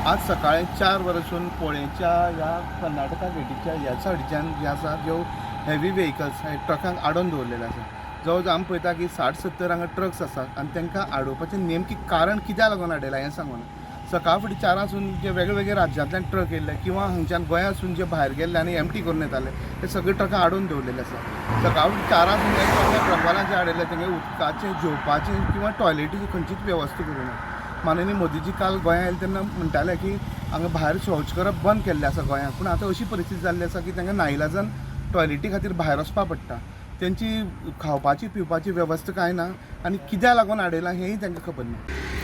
आज सकाळी 4 वरांसून पोळेच्या ह्या कर्नाटका गेटीच्या ह्या सायडीच्यान जे आसा ज्यो हेवी व्हेकल्स हे ट्रकांक आडोवन दवरलेले आसा. जवळ जवळ आमी पळयता की 60-70 हांगा ट्रक्स आसात आनी तांकां आडोवपाचें नेमकें कारण कित्याक लागून आडयलां हें सांगूना. सकाळ फुडें 4 जे वेगळे वेगळे राज्यांतल्यान ट्रक येयल्ले किंवा हांगच्यान गोंयांसून जे भायर गेल्ले आनी एमटी करून येताले ते सगळे ट्रकां आडोवन दवरलेले आसा. सकाळ फुडें 4 ट्रकवाल्यांक जे आडयले तेंगे उदकाचें, जेवपाचें किंवा टॉयलेटीची खंयचीच वेवस्था करूं ना. माननीय मोदीजी काल गोंयांत आयले तेन्ना म्हणटाले की हांगा भायर शौच करप बंद केल्लें आसा गोंयांत, पूण आतां अशी परिस्थिती जाल्ली आसा की तांकां नाइलाजान टॉयलेटी खातीर भायर वचपा पडटा. तेंची खावपाची पिवपाची वेवस्था कांय ना आनी कित्याक लागून आडयलां हेंय तांकां खबर ना.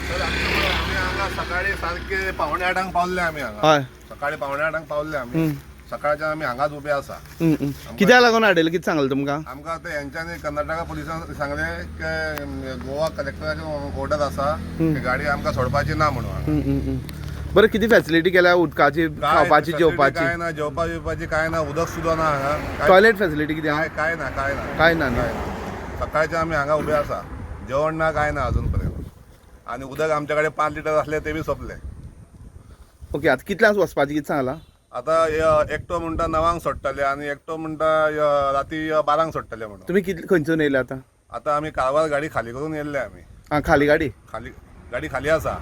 सर, आमी हांगा सकाळी सारके 7:45 पावले आमी हांगा. हय. सकाळी 7:45 पावले आमी. सकाळच्या आमी हांगाच उबे आसा. कित्याक लागून आडयलें कितें सांगलें तुमकां? आमकां आतां हेंच्यांनी कर्नाटका पुलिसान सांगलें की गोवा कलेक्टराचे ऑर्डर आसा की गाडी आमकां सोडपाची ना म्हणून हांगा. बरें, कितें फॅसिलिटी केल्या उदकाची, काय खावपाची, facility जेवपाची? काय ना, जेवपा बिवपाची काय ना, उदक सुद्दां ना हांगा. टॉयलेट फॅसिलिटी कितें आहा? काय काय ना, काय ना. काय ना न्ही? काय ना. सकाळचे आमी हांगा उबे आसा, जेवण ना, काय ना अजून पर्यंत. आनी उदक आमच्या कडेन 5 लिटर आसले ते बी सोंपले. ओके, आतां कितल्यांक वचपाचें कितें सांगलां? आता एकटो म्हणटा 9 सोडटले आनी एकटो म्हणटा राती 12 सोडटले म्हणून. तुमी कितले खंयसून येयले आतां? आता आमी कारवार गाडी खाली करून येयल्ले आमी. आं, खाली गाडी? खाली गाडी खाली आसा.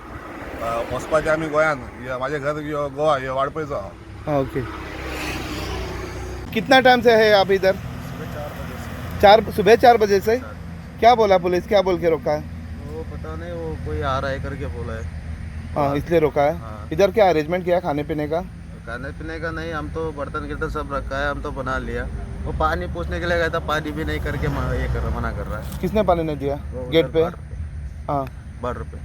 वचपाचें आमी गोंयान. म्हाजें घर गोवा, वाळपयचो हांव. हाँ, ओके. कितना टाइम से है आप इधर? सुबह 4 बजे से? क्या बोला पुलिस, क्या बोल के रोका है? वो पता नहीं, वो कोई आ रहा है करके बोला है. हाँ, इसलिए रोका है? हाँ। इधर क्या अरेंजमेंट किया खाने पीने का? खाने पीने का नहीं, हम तो बर्तन गिर्तन सब रखा है, हम तो बना लिया. वो पानी पूछने के लिए गया था, पानी भी नहीं करके ये कर रहा, मना कर रहा है. किसने पानी नहीं दिया? वो उधर गेट पे? Border pay. हाँ, बॉर्डर पे.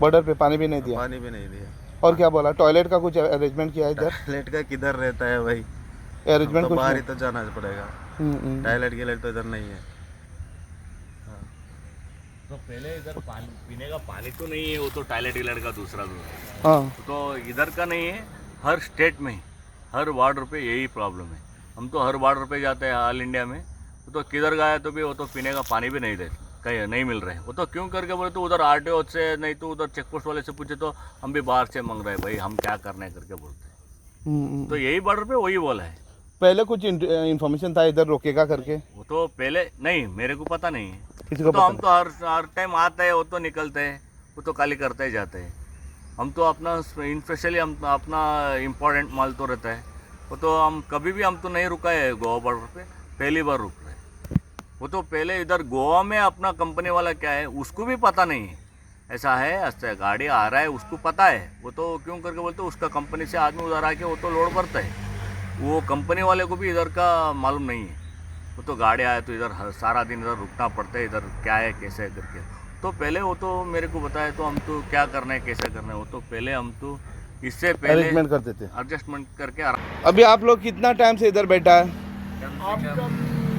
बॉर्डर पे पानी भी नहीं दिया? पानी भी नहीं दिया. और क्या बोला? टॉयलेट का कुछ अरेंजमेंट किया है इधर? टॉयलेट का किधर रहता है भाई? हम अरेंजमेंट तो कुछ बाहर ही नहीं? तो जाना पड़ेगा. टॉयलेट के लिए तो इधर नहीं है. तो पहले इधर पानी, पीने का पानी तो नहीं है, वो तो टॉयलेट विलेट का दूसरा तो हाँ. तो इधर का नहीं है, हर स्टेट में हर वार्ड पे यही प्रॉब्लम है. हम तो हर वार्ड पे जाते हैं ऑल इंडिया में, वो तो किधर गया तो भी वो तो पीने का पानी भी नहीं देते, कहीं नहीं मिल रहे हैं. वो तो क्यों करके बोले तो उधर आरटीओ से नहीं तो उधर चेक पोस्ट वाले से पूछे तो हम भी बाहर से मांग रहे हैं भाई, हम क्या करना है करके बोलते हैं. तो यही बॉर्डर पे वही बोला है. पहले कुछ इन्फॉर्मेशन था इधर रोकेगा करके? वो तो पहले नहीं, मेरे को पता नहीं है. किसी को तो हम पता तो हर हर टाइम आते हैं, वो तो निकलते हैं, वो तो खाली करते ही जाते हैं. हम तो अपना स्पेशली हम अपना इम्पोर्टेंट माल तो रहता है, वो तो हम कभी भी हम तो नहीं रुका है गोवा बॉर्डर पे, पहली बार रुक रहे हैं. वो तो पहले इधर गोवा में अपना कंपनी वाला क्या है उसको भी पता नहीं है, ऐसा है ऐसा है, गाड़ी आ रहा है उसको पता है. वो तो क्यों करके बोलते उसका कंपनी से आदमी उधर आके वो तो लोड भरता है, वो कंपनी वाले को भी इधर का मालूम नहीं है. वो तो गाड़ी आया तो इधर सारा दिन इधर रुकना पड़ता है, इधर क्या है कैसे है करके. तो पहले वो तो मेरे को बताया तो हम तो क्या करना है कैसे करना है, वो तो पहले हम तो इससे पहले अरेंजमेंट करते थे. एडजस्टमेंट करके आराम. अभी आप लोग कितना टाइम से इधर बैठा है?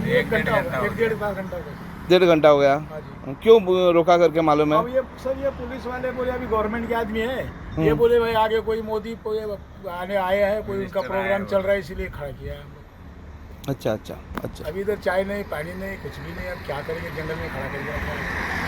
एक घंटा हो गया, एक डेढ़ घंटा हो गया. 1.5 घंटा हो गया? हाँ जी. क्यों रोका करके मालूम है? अब ये सर, ये पुलिस वाले बोले अभी गवर्नमेंट के आदमी है ये, बोले भाई आगे कोई मोदी कोई आने आए हैं, कोई उनका प्रोग्राम चल रहा है, इसलिए खड़ा किया है हम लोग. अच्छा अच्छा अच्छा. अभी इधर चाय नहीं, पानी नहीं, कुछ भी नहीं. अब क्या करेंगे? जंगल में खड़ा कर दिया.